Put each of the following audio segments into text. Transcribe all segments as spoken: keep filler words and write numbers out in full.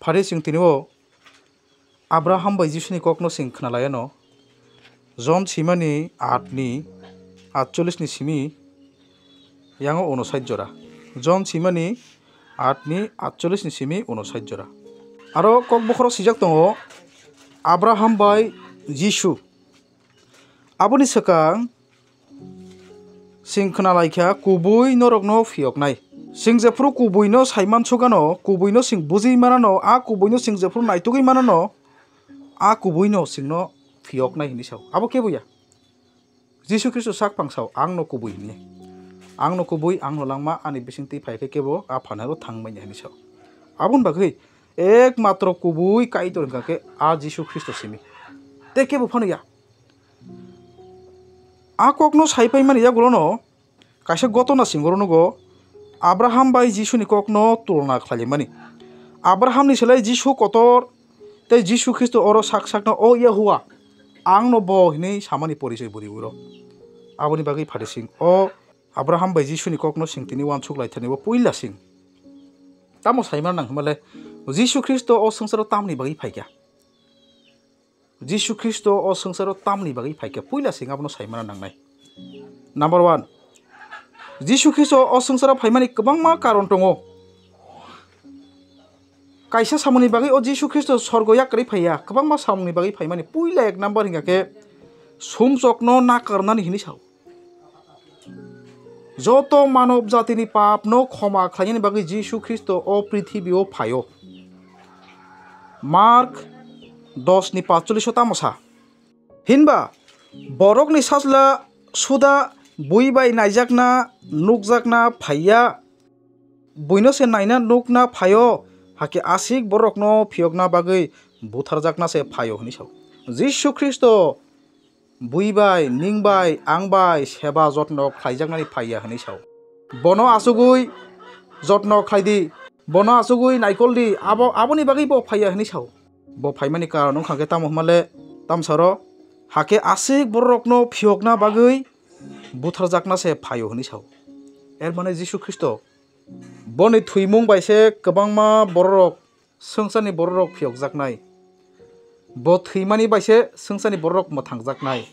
Phari chwng tini o Abraham bai Jisuni kokno chwng khna lai anw. Jon simani aat ni aatchollish ni simi yango unosait jora. Jon simani aat ni aatchollish ni simi unosait jora. Aro kok bokhoro swijak tongo Abraham bai Jisu. Aboni swkang chwng khna lai kha kubui norokno phiyoknai. Chwng jephuru kubui no sai mansuk ano, kubui no chwng bujui manano, a kubui no chwng jephuru naitugui manano, a kubui no chwngno phiyoknai hinwi sao. Abo kebo ya. Jisu Khristo sak phang sao, "Ang no kubui," hinwi. "Ang no kubui, ang no langma, ani bisingtwi phai khe kebo a phanaro thang manya," hinwi sao. Aboni bagwi ekmatro kubui Kaitor hwnkha khe a Jisu Khristo simi. Tei kebo phano ya. A kokno sai paimani yagulono kaisa gotona singoro nugo, Abraham bai Jisuni kokno tulona khlailaimani. Abrahamni slai Jisu kotor tei Jisu Khristo oro sak sakno, "O Yahuwah, ang no bo," hinwi samani porichoi bwrwi uro. Aboni bagwi pharising o Abraham bai Jisuni kokno sing tini uansuk lai thani bo puila sing. Tamo saimano nang himale Jisu Khristo o swngcharo tamni bagwi phaikha? Jisu Khristo o swngcharo tamni bagwi phaikha, puila sing abono saimano nangnai. Number one, Jisu Khristo o swngcharo phaimani kwbangma karon tongo. Kaisa samungni bagwi o Jisu Khristo sorgo yakarwi phaiya, kwbangma samungni bagwi phaimani. Puila ek number hingkha khe sumsokno nakarnani hinwi sao. Joto manob jatini papno khoma khlainani bagwi Jisu Khristo o prithibio phaio. Mark dos ni paatchollish o tamo sa? Hinba borokni sajla suda bui bai naijakna, nukjakna phaiya. Buino se naina nukna phaio, hakhe aswk borokno phiyokna bagwi butharjakna se phaio hinwi sao. Jisu Khristo bui bai, ning bai, ang bai seba jotno khlaijaknani phaiya hinwi sao. Bono achugwi jotno khlai di, bono achugwi naikol di, abo, aboni bagwi bo phaiya hinwi sao. Bo phaimani karon wngkha khe tamo hwnmale, tamsaro hakhe aswk bororokno phiyokna bagwi butharjakna se phaio hinwi sao. Er mane Jisu Khristo boni thwimung bai se kwbangma bororok, swngcharni bororok phiyokjaknai. Bo thwimani bai se swngcharni bororok mwthangjaknai.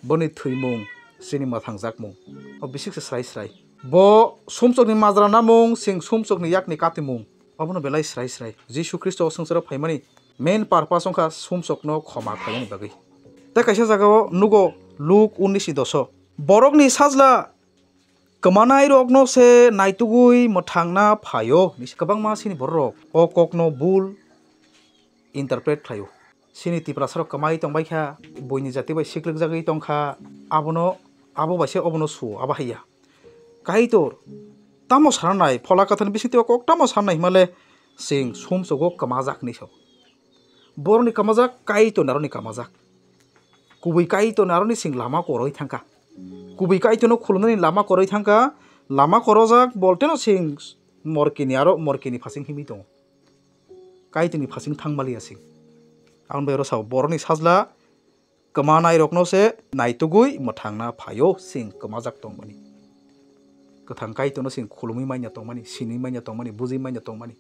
Boni thwimung chini mwthangjakmung. O bisik se srai srai. Bo sumsokni majra namung, sing sumsokni yakni katimung. Obono belai srai srai. Jisu Khristo o swngcharo phaimani main purpose wngkha sumsokno khoma khlainani bagwi. Tei kaisa jagao nugo Luk unnish ni doso. Borokni sajla kwmanairokno se naitugwi mwthangna phaio. Kwbangma sini bororok o kokno bul interpret khlaio. Sini Tiprasarok kwmai tongbaikha, buini jati bai siklikjagwi tongkha, abono, abo bai se obono suo, abo haiya. Kaitor tamo sananai, Phola Kwtharni bisingtwi o kok tamo sananai himale, chwng sumsogo kwmajak hinwi sao. Borokni kwmajak Kaitor naroni kwmajak. Kubui Kaitor naroni chwng lama koroi thangkha. Kubui Kaitorno khulumnani lama koroi thangkha, lama korojak bolteno chwng morkini aro morkini phasing himwi tongo. Kaitorni phasing thangmaliya chwng. Aboni bai oro sao, borokni sajla kwmanairokno se naitugwi mwthangna phaio, chwng kwmajak tongmani. Kwthang Kaitorno chwng khulumwi manya tongmani, sinwi manya tongmani, bujwi manya tongmani.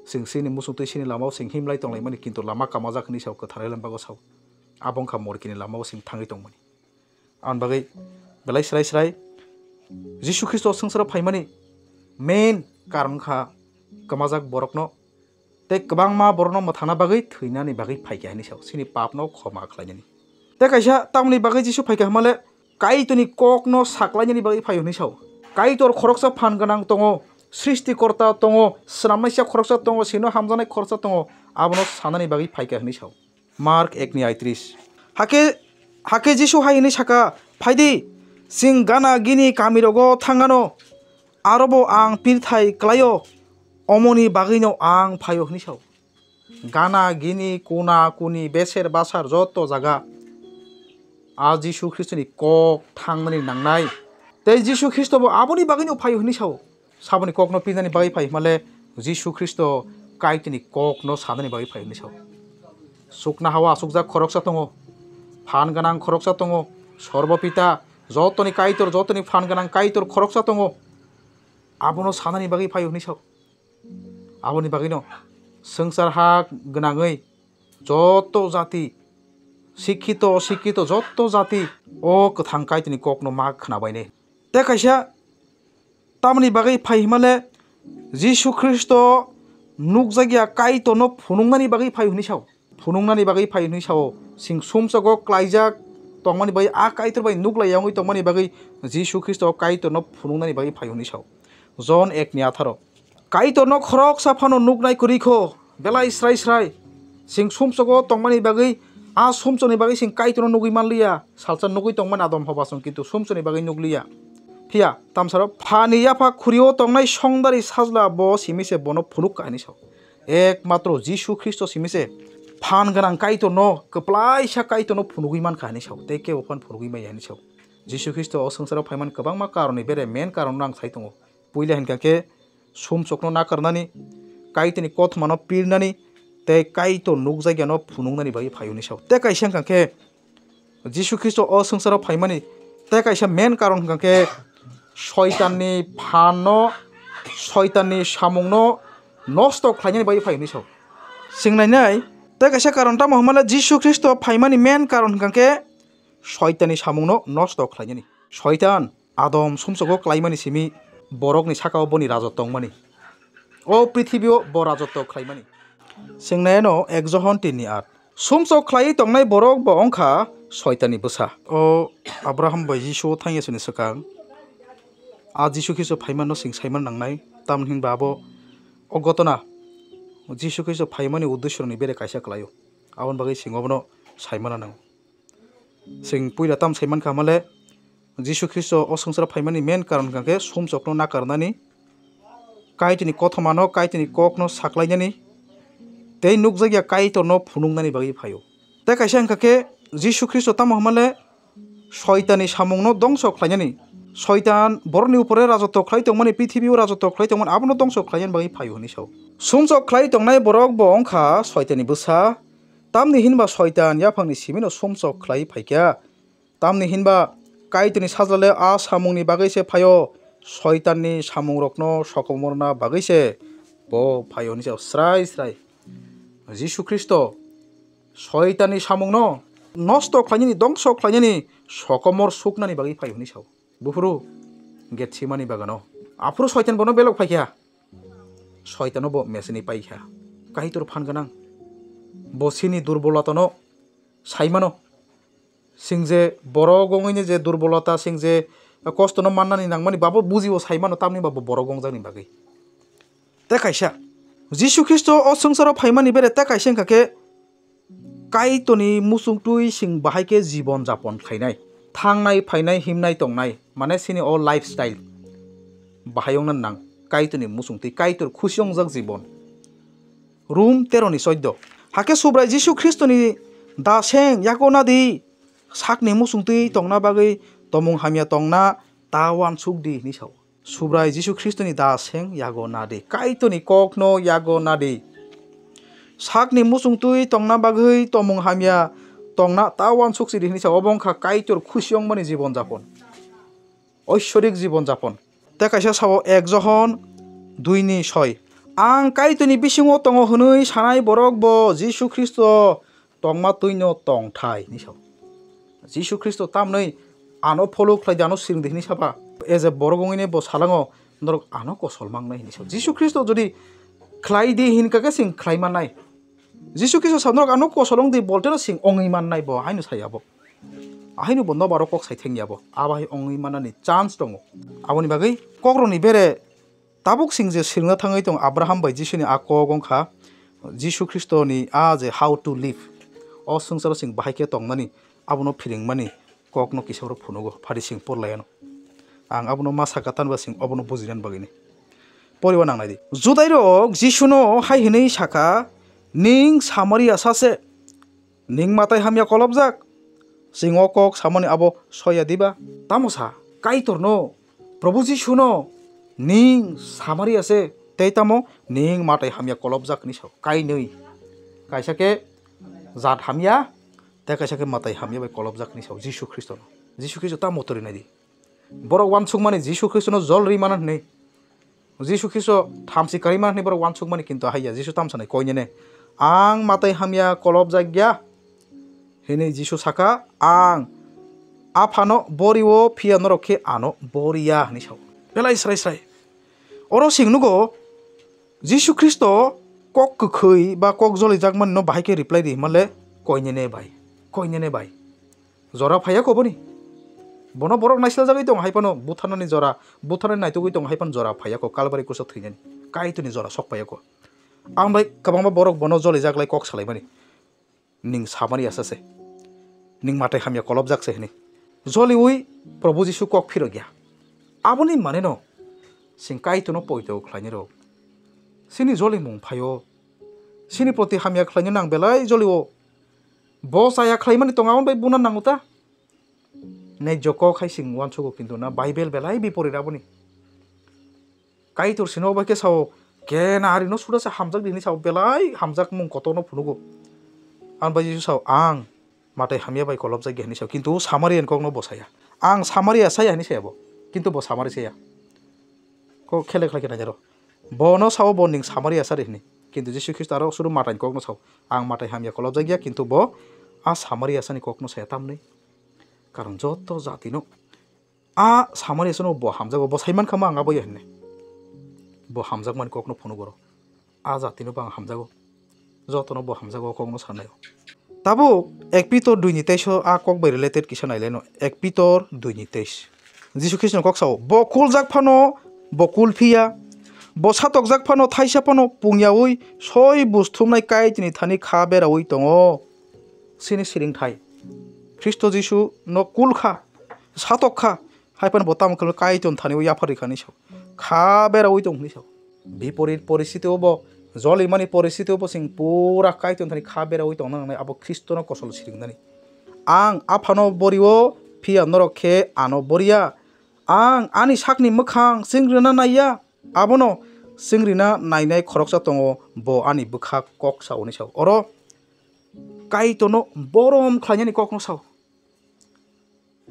Chwng chini muchungtwi chini lamao chwng himlai tonglaimani, kintu lama kwmajak hinwi sao, kwthar Elembak o sao. Abo wngkha morkini lamao chwng thangwi tongmani. Aboni bagwi belai srai srai Jisu Khristo swngcharo phaimani main karon wngkha kwmajak borokno tei kwbangma borokno mwthangna bagwi thwinani bagwi phaikha hinwi sao, chini papno khoma khlainani. Tei kaisa tamoni bagwi Jisu phaikha hwnmale Kaitorni kokno saklainani bagwi phaio hinwi sao. Kaitor khoroksa phan gwnang tongo, Srishtikorta tongo, Swnamnaisa khoroksa tongo, chwngno hamjaknai khoroksa tongo, abono sanani bagwi phaikha hinwi sao. Mark ek ni aitris. Hakhe, hakhe Jisu hai hwnwi saka, "Phai di, chwng gana gini kamirogo thang anw, arobo ang pirthai klaio, omoni bagwino ang phaio," hwnwi sao. Gana gini, kuna kuni, beser basar joto jaga a Jisu Khristoni kok thangnani nangnai. Tei Jisu Khristo bo aboni bagwino phaio hwnwi sao. Saboni kokno pinani bagwi phai hwnmale Jisu Khristo Kaitorni kokno sanani bagwi phai hwnwi sao. Sukna hao asukjak khoroksa tongo, phan gwnang khoroksa tongo, Sorbo Pita, jotoni Kaitor, jotoni phan gwnang Kaitor khoroksa tongo. Abono sanani bagwi phaio hwnwi sao. Aboni bagwino swngchar ha gwnangwi joto jati, sikhito, osikhito joto jati o kwthang Kaitorni kokno ma khwnabainai. Tei kaisa tamni bagwi phai hwnmale Jisu Khristo nukjakya Kaitorno phunuknani bagwi phai hwnwi sao. Phunuknani bagwi phai hwnwi sao. Chwng sumsogo klaijak tongmani bagwi, a Kaitor bai nuklaiya wngwi tongmani bagwi Jisu Khristo Kaitorno phunuknani bagwi phai hwnwi sao. Jon ekni atharo. Kaitorno khoroksa phano nuknai kwrwi kho, belai srai srai. Chwng sumsogo tongmani bagwi, a sumsokni bagwi chwng Kaitorno nugwi manliya. Salsa nugwi tongmani Adam hoba chwng, kintu sumsokni bagwi nukliya. Phiya tamsaro phani yapha khuri-o tongnai songdari sajla bo simi se bono phunuk kha hwnwi sao. Ekmatro Jisu Khristo simi se phan gwnang Kaitorno, kwplaisa Kaitorno phunugwi man kha hwnwi sao, tei kebo phan phunugwi maya hwnwi sao. Jisu Khristo o swngcharo phaimani kwbangma karonni bere main karon ang sai tongo. Puila hinkha khe sumsokno nakarnani, Kaitorni kothomano pirnani, tei Kaitor nukjakyano phunuknani bagwi phai hwnwi sao. Tei kaisa hinkha khe Jisu Khristo o swngcharo phaimani tei kaisa main karon hinkha khe Soitanni phanno, Soitanni samungno nosto khlainani bagwi phai hwnwi sao. Chwng nainai tei kaisa karon tamo hwnmale Jisu Khristo phaimani main karon hinkha khe Soitanni samungno nosto khlainani. Soitan Adam sumsogo klaimani simi borokni saka-o boni rajotw tongmani. O prithibi-o bo rajotw khlaimani. Chwng naino ek Johon tinni aat. Sumsok khlaiwi tongnai borok bo wngkha Soitanni bwsa. O Abraham bai Jisu-o thangya soni swkang. A Jisu Khristo phaimano chwng saimano nangnai. Tamni hinba abo o gotona Jisu Khristo phaimani uddesyorokni bere kaisa klaio. Aboni bagwi chwng obono saimano nango. Chwng puila tam sai mankha hwnmale, Jisu Khristo o swngcharo phaimani main karon hwnkha khe sumsokno nakarnani, Kaitorni kothomano, Kaitorni kokno saklainani, tei nukjakya Kaitorno phunuknani bagwi phaio. Tei kaisa hwnkha khe Jisu Khristo tamo hwnmale Soitanni samungno dongso khlainani. Soitan borokni upore rajotw khlai tongmani, pithibio rajotw khlai tongmani, abono dongso khlainani bagwi phaio hwnwi sao. Sumsok khlai tongnai borok bo wngkha Soitanni bwsa. Tamni hinba Soitan yaphangni simino sumsok khlai phaikha. Tamni hinba Kaitorni sajlale a samungni bagwi se phaio, Soitanni samungrokno sokomorna bagwi se bo phaio hwnwi sao srai srai. Jisu Khristo Soitanni samungno nosto khlainani, dongso khlainani, sokomor suknani bagwi phaio hwnwi sao. Buphuru Getsemani bagano. Aphuru Soitan bono belok phaikha. Soitano bo meseni paikha. Kaitor phan gwnang. Bo chini durbolatano saimano. Chwng je borok wngwini je durbolata, chwng je kostono mannani nangmani babo bujio saimano, tamni babo borok wngjakni bagwi. Tei kaisa, Jisu Khristo o swngcharo phaimani bere tei kaisa wngkha khe Kaitorni muchungtwi chwng bahai khe jibon japon khlainai. Thangnai, phainai, himnai, tongnai, mane chini o lifestyle bahai wngna nang. Kaitorni muchungtwi, Kaitor khusi wngjak jibon. Rum tero ni choddo. Hakhe Subrai Jisu Khristoni da seng yago nadi, sakni muchungtwi tongna bagwi tomung hamya tongna ta uansuk di hwnwi sao. Subrai Jisu Khristoni da seng yago nadi, Kaitorni kokno yago nadi. Sakni muchungtwi tongna bagwi tomung hamya tongna ta uansuk si di hwnwi sao. Obo wngkha Kaitor khusi wngmani jibon japon. Oisorik jibon japon. Tei kaisa sao ek Johon dui ni soi. Ang Kaitorni bisingo tongo hwnwi sanai borok bo Jisu Khristo tongma twino tongthai hwnwi sao. Jisu Khristo tamni ano follow khlai di, ano siring di hwnwi saba. E je borok wngwini bo salango norok ano kosol mangnai hwnwi sao. Jisu Khristo jodi khlai di hinkha khe chwng khlai mannai. Jisu Khristo sa norok ano kosol wng di bolteno chwng wngwi mannai bo haino sai abo. Ahaino bo nobaro kok sai thengya bo. Abo hai wngwi manani chance tongo. Aboni bagwi kokrokni bere tabuk chwng je swrwngna thangwi tongo Abraham bai Jisuni a kok wngkha Jisu Khristoni a je how to live. O swngcharo chwng bahai khe tongmani abono phiringmani kokno kisa oro phunugo phari chwng porlaiano. Ang abono ma saka tanba chwng obono bujinani bagwini. Poriba nangnai di. Judairok Jisuno hai hwnwi sakha, "Ning Samaria sa se." Ning matai hamya kolobjak? Chwng o kok samani abo soya diba? Tamo sa, Kaitorno, Probhu Jisuno, ning Samaria se, tei tamo ning matai hamya kolobjak hwnwi sao. Kainwi. Kaisa khe jat hamya, tei kaisa khe matai hamya bai kolobjak hwnwi sao Jisu Khristono. Jisu Khristo tamo twrwi nai di. Borok uansukmani Jisu Khristono jol rwi mano hwnwi. Jisu Khristo thamchi kwrwi manwi borok uansukmani kintu haiya, Jisu tamo sanai koinene, "Ang mwtai hamya kolobjak ya," hwnwi Jisu saka, "Ang Aphano borio, phiya norok khe ano boriya," hwnwi sao. Belai srai srai. Oro chwng nugo, Jisu Khristo kok kwkhwi ba kok jolijakmani no bahai khe reply ri hwnmale, "Koinene bai, koinene bai." Jora phaiya ko boni. Bono borok naisiljagwi tongo hai phano butharnani jora, butharnani naitugwi tongo hai phano jora phaiya ko, Kalbari kuso thwinani. Kaitorni jora sok phaiya ko. Ang bai kwbangma borok bono jolijaklai kok salaimani. "Ning Samaria sa se. Ning mwtai hamya kolobjak se," hwnwi. Joliui Probhu Jisu kok phirokya. Aboni maneno chwng Kaitorno poito khlainai rok. Chini jolimung phaio. Chini proti hamya khlainai nang belai jolio. Bo chaya khlaimani tongo, aboni bai buna nango ta? Nei joko khai chwng uansugo kintu na Bible belai biporit aboni. Kaitor sino bai khe sao, "Kena ari no suda se hamjak di," hwnwi sao, belai hamjakmung kotorno phunugo. Ang bai Jisu sao, "Ang mwtai hamya bai kolobjak ya," hwnwi sao, kintu Samarian kokno bo saya. "Ang Samaria saya," hwnwi saya bo, kintu bo Samari saya. Kok khele khlai khe naijaro. Bono sao, "Bo ning Samaria sa de," hwnwi. Kintu Jisu Khristo aro suru mwtai kokno sao, "Ang mwtai hamya kolobjak ya," kintu bo a Samaria sani kokno saya tamni. Karon joto jatino a Samaria sano bo hamjago, bo saiman kha ma ang abo ya hwnwi. Bo hamjakmani kokno phunugo ro. A jatino bo ang hamjago. Jotono bo hamjago, o kokno sanai o. Tabuk ek Pitor dui ni teis o a kok bai related kisa nai le no. Ek Pitor dui ni teis. Jisu Khristo ni kok sao, "Bo kuljak phano bo kul phiya, bo satokjak phano thaisa phano pung yaui soi bus thumnai Kaitorni thani kha beraui tongo." Chini siring thai. Khristo Jisu no kul kha, satok kha, hai phano bo tamo khe Kaitorni thani o yaphar ri kha hwnwi sao. Kha beraui tong hwnwi sao. Biporit poristiti o bo, jolimani poristiti o bo chwng pura Kaitorni thani kha beraui tongna nangnai, abo Khristono kosol siringnani. "Ang Aphano borio, phiya norok khe ano boriya. Ang ani sakni mwkhang chwng rwna naiya, abono chwng rwna nainai khoroksa tongo, bo ani bwkhak kok sao," hwnwi sao. Oro Kaitorno borom khlainani kokno sao.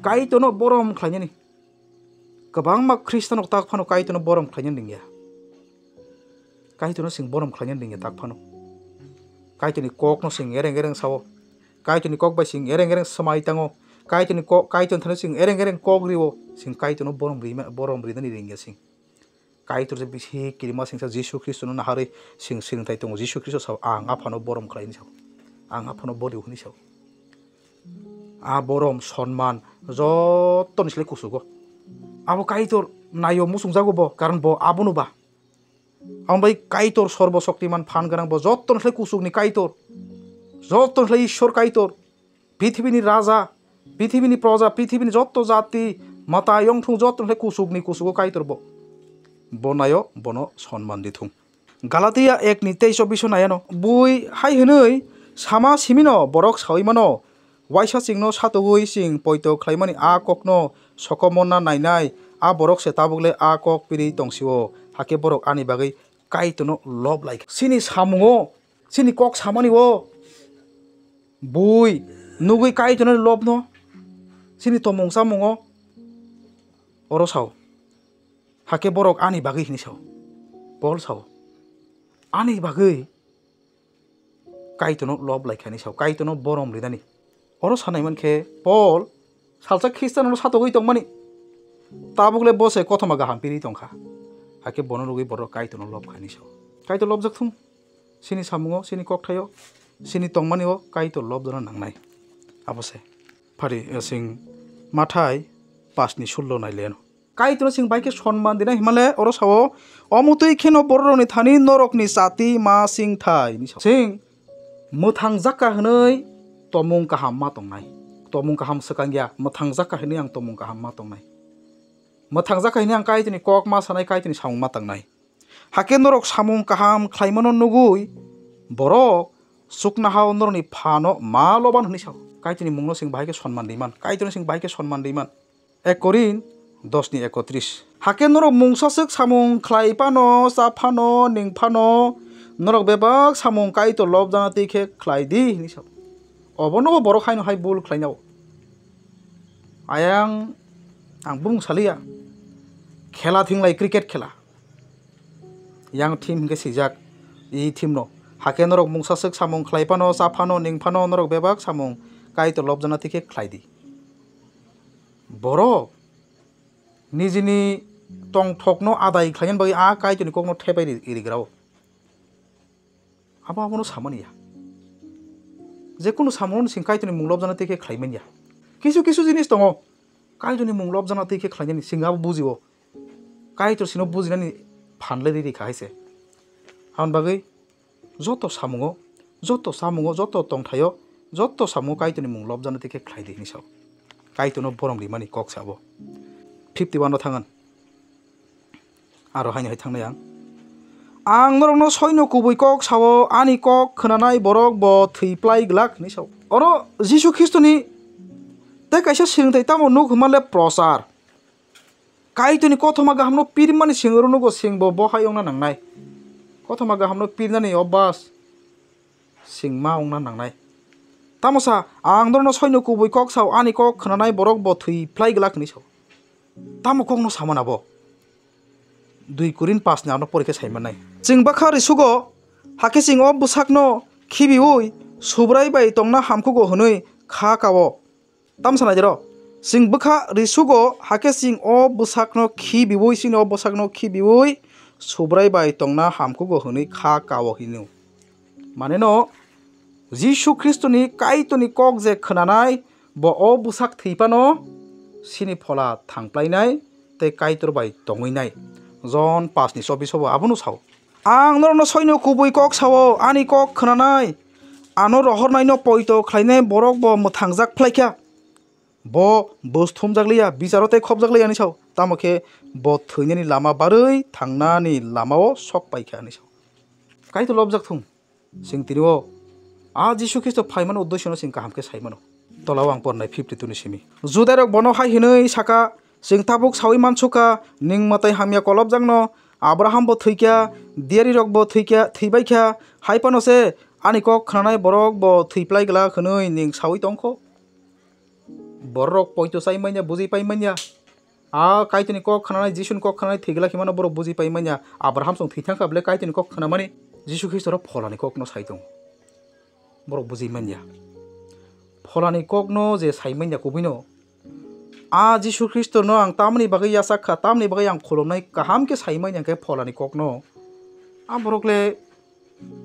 Kaitorno borom khlainani. Kwbangma Khristianrok tak phano Kaitorno borom khlainani ringya. Kaitorno chwng borom khlainani ringya tak phano. Kaitorni kokno chwng ereng ereng sao. Kaitorni kok bai chwng ereng ereng swmai tango. Kaitorni kok, Kaitorni thani chwng ereng ereng kok rio. Chwng Kaitorno borom rima, borom rinani ringya chwng. Kaitor je bisi kirima singsa Jisu Khristono naharwi sing siringthai tongo. Jisu Khristo sao, "Ang Aphano borom khlai," hwnwi sao. "Ang Aphano borio," hwnwi sao. A borom, sonman, jottoni slai kusugo. Abo Kaitor naio, muchungjago bo, karon bo abono ba. Amo bai Kaitor Sorbo Shoktiman phan gwnang bo, jottoni slai kusukni Kaitor. Jottoni slai Ishwar Kaitor. Pithibini raja, pithibini proja, pithibini jotto jati, mwtai wngthung jotto khe kusukni kusugo Kaitor bo. Bo naio, bono sonman di thung. Galatia ek ni teis o biso naiano. Bui hai hwnwi sama simino borok saui mano, waisa chwngno satogwi chwng poito khlaimani a kokno sokomorna nainai, a borok se tabuk le a kok piri tongsio, hakhe borok ani bagwi Kaitorno lob lai kha. Chini samungo, chini kok samani o, bui nugwi Kaitorno lobno, chini tomung chamungo, oro sao. Hakhe borok ani bagwi hwnwi sao. Pol sao. Ani bagwi Kaitorno lob lai kha hwnwi sao. Kaitorno borom rinani. Oro sanai man khe Pol salsa Khristianrokno satogwi tongmani. Tabuk le bo se kothoma kaham piri tong kha. Hakhe bono nugwi borok Kaitorno lob kha hwnwi sao. Kaitor lobjak thung. Chini samungo, chini kokthaio, chini tongmani o Kaitor lobjana nangnai. Abo se. Phari, eh, sing Mathai pas ni sullo nai leno. Kaitorno sing bai khe sonman dinai himale oro sao, "Omo twi kheno bororokni thani norokni chati ma sing thai," hwnwi sao. Sing mwthang jaka hwnwi tomung kaham ma tongnai. Tomung kaham swkang ya, mwthang jaka hwnwi ang tomung kaham ma tongnai. Mwthang jaka hwnwi ang Kaitorni kok ma sanai, Kaitorni samung ma tangnai. Hakhe norok samung kaham khlaimano nugwi borok chuknohao norokni phano ma loban hwnwi sao. Kaitorni mungno chwng bahai khe sonman rwi man. Kaitorno chwng bahai khe sonman rwi man. Ek Korin dos ni ekotris. Hakhe norok mungsaswk samung khlai phano, cha phano, ning phano, norok bebak samung Kaitor lobjana twi khe khlai di hwnwi sao. Obono bo borok haino hai bul khlainao. Ayang ang bung saliya. Khela thinglai cricket khela. Yang thim hinkhe swijak, i thimno. Hakhe norok mungsa swk samung khlai phano, cha phano, ning phano norok bebak samung Kaitor lobjakna twi khe khlai di. Borok nijini tongthokno adai khlaina bagwi a Kaitorni kokno thepai ri-, rigrao. Abo abono samani ya. Jekunu samungo chwng Kaitorni mung lobjakna twi khe khlai manya. Kisu kisu jinis tongo, Kaitorni mung lobjakna twi khe khlainani chwng abo bujio. Kaitor chwngno bujinani phan le riri kha hai se. Aboni bagwi joto samungo, joto samungo, joto tongthaio, joto samungo Kaitorni mung lobjakna twi khe khlai di hinwi sao. Kaitorno borom rimani kok se abo. Fifty one o thangan. Aro haino hai thangnai ang. Ang norokno soino kubui kok sao, ani kok khwnanai borok bo thwi plai glak hinwi sao. Oro Jisu Khristoni tei kaisa swrwngthai tamo nuk hwnma le prochar. Kaitorni kothoma gahamno pirmani seng oro nugo, seng bo bo hai wngna nangnai. Kothoma gahamno pirnani obas seng ma wngna nangnai. Tamo sa, ang norokno soino kubui kok sao, ani kok khwnanai borok bo thwi plai glak hinwi sao. Tamo kokno samana bo? Dui Korin paanch ni ano porikhe sai mannai. Chwng bwkha risugo, hakhe chwng o bwsakno khibiui Subrai bai tongna hamkhugo hwnwi kha kao. Tamo sanai dero? Chwng bwkha risugo, hakhe chwng o bwsakno khibiui, chini o bwsakno khibiui Subrai bai tongna hamkhugo hwnwi kha kao hino. Maneno Jisu Khristoni Kaitorni kok je khwnanai, bo o bwsak thwi phano chini phola thangplainai tei Kaitor bai tongwinai. Jon paanch ni chobbish o bo abono sao. Ang norokno soino kubui kok sao, ani kok khwnanai, ano rohornaino poito khlainai borok bo mwthangjak phlaikha. Bo bus thumjak liya, bicharo tei khopjak liya hinwi sao. Tamo khe bo thwinani lama barwi thangnani lamao sok paikha hinwi sao. Kaitor lobjak thung. Chwng tini o a Jisu Khristo phaimani uddesyono chwng kaham khe sai mano. Tolao ang pornai fifty two ni simi. Judairok bono hai hwnwi saka, "Chwng tabuk saui mansukha, nwng mwtai hamya kolobjakno, Abraham bo thwikha, diyarirok bo thwikha, thwibaikha, hai phano se ani kok khnanai borok bo thwi plai glak hwnwi nwng saui tongkho?" Bororok poito chai manya, buji pai manya. A Kaitorni kok khnanai, Jisuni kok khnanai thwi glak himano borok buji pai manya. Abraham chwng thwi thangkha bwle Kaitorni kok khnamani Jisu Khristoro pholani kokno sai tongo. Borok buji manya. Pholani kokno je sai manya kubuino, a Jisu Khristono ang tamoni bagwi yachak kha, tamoni bagwi ang khulumnai kaham khe sai manya khe pholani kokno. A borok le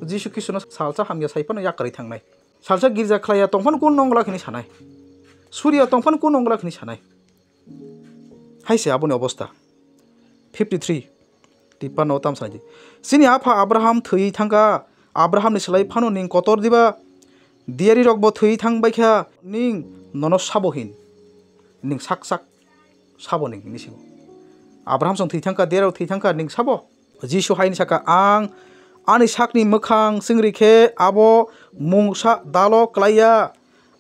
Jisu Khristono salsa hamya sai phano yakarwi thangnai. Salsa girja khlaiya tongphano kun nongla khini sanai. Suriya tongphano kun nongla khini sanai. Hai se aboni obosta. Fifty three. Tipano tam sanai di. Chini apha Abraham thwi thangkha. Abrahamni slai phano ning kotor diba? Diyari rokbo thwi thang baikha. Ning nono sabo hin? Ning sak sak sabo ning hini singo. Abraham song thwi thangkha, diyari rok thwi thangkha, ning sabo? Jisu hai hwnwi saka, "Ang ani sakni mwkhang chwngri khe abo mungsa dalo klai ya.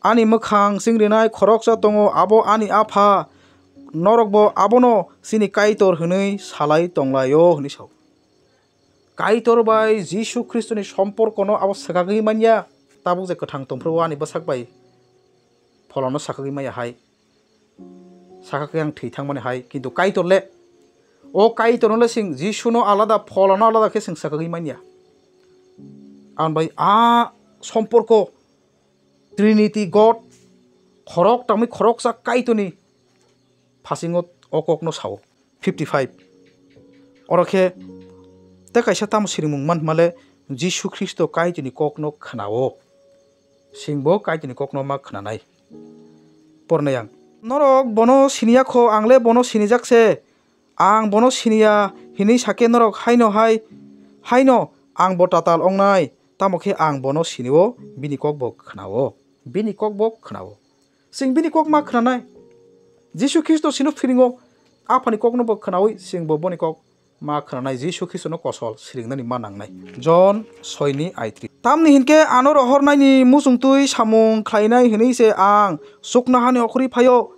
Ani mwkhang chwngrinai khoroksa tongo, abo ani Apha. Norokbo abono chini Kaitor hwnwi salai tong lai-o," hwnwi sao. Kaitor bai Jisu Khristoni somporkono abo swkagwi man ya. Tabuk je kwthang tongphuru ani bwsak bai pholano sakagwi maya hai. Sakha khe ang thwi thangmani hai, kintu Kaitor le, o Kaitorno le chwng Jisuno alada, pholano alada khe chwng sakagwi manya. Ang bai a somporko Trinity God, khorok tangwi khoroksa Kaitorni phasingo o kokno sao. Fifty five. Oro khe tei kaisa tamo sirimung man hwnmale Jisu Khristo Kaitorni kokno khnao. Chwngbo Kaitorni kokno ma khnanai. Pornai ang. Norok bono siniya kho, ang le bono sinijak se. Ang bono siniya hinwi sakhe norok haino hai, haino ang bo tatal ongnai. Tamo khe ang bono sinio, bini kok bo khnao. Bini kok bo khnao. Chwng bini kok ma khnanai. Jisu Khristo chwngno phiringo, Aphani kokno bo khnaui chwngbo boni kok ma khnanai Jisu Khristono kosol siringnani ma nangnai. Jon soi ni aitri. Tamni hinkhe ano rohornaini muchungtwi samung khlainai hwnwi se ang chuknohani okhorwi phaio,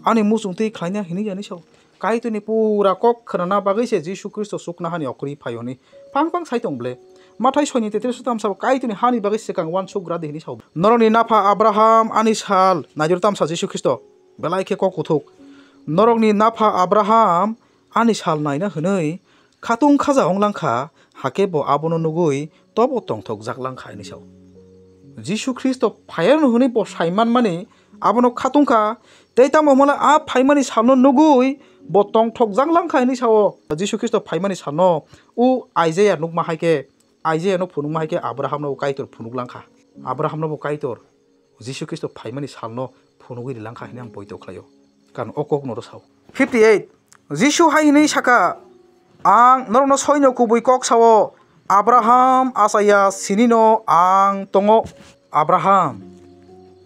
ani muchungtwi khlainai hwnwi ani sao. Kaitorni pura kok khnana bagwi se Jisu Khristo chuknohani okhorwi phaio hwnwi phang phang sai tong ble. Mathai soi ni tetris tamsa bo Kaitorni hani bagwi swkang uansuk gra di hwnwi sao. Norokni napha Abraham ani sal naijor tamsa Jisu Khristo belai khe kok kuthuk. Norokni napha Abraham ani sal naina hwnwi khatung khaja ong lang kha, Hakhe bo abono nugwi tobo tongthokjak lang kha hinwi sao. Jisu Khristo phaiya hwnwi bo sai manmani abono khatung kha, tei tamo hwnle a phaimani salno nugwi bo tongthokjak lang kha hinwi sao. Jisu Khristo phaimani salno o Isaiah nukma hai khe, Isaiah no phunukma hai khe Abraham no bo Kaitor phunuk lang kha. Abraham no bo Kaitor Jisu Khristo phaimani salno phunugwi ri lang kha hinwi ang poito khlaio. Karon o kok no rw sao. Fifty eight, Jisu hai hwnwi sakha, "Ang norokno soino kubui kok sao, Abraham achaiya sinino ang tongo." Abraham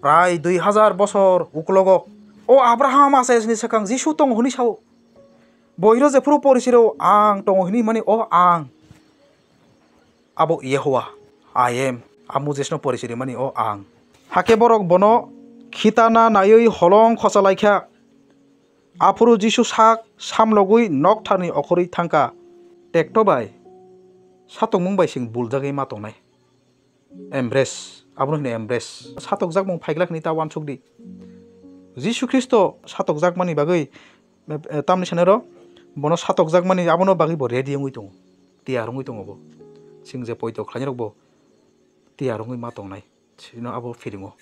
prai dui hajar bosor uklogo. O Abraham achaiya sini swkang Jisu tongo hwnwi sao. Boiro jephuru porichiro ang tongo hwnwi mani o ang. Abo Yehowa, I am, a Moses no porichiri mani o ang. Hakhe borok bono khitana naiwi holong khochalaikha. Aphuru Jisu sak samlogwi noktharni okhorwi thangkha. Tekto bai satokmung bai chwng buljagwi ma tongnai. Embrace, abono hino embrace. Satokjakmung phaigla hwnwi ta uansuk di. Jisu Khristo satokjakmani bagwi, eh, tamni sanero bono satokjakmani abono bagwi bo ready wngwi tongo. Tiyar wngwi tongo bo. Chwng je poito khlainai rok bo tiyar wngwi ma tongnai. Chino abo feeling o.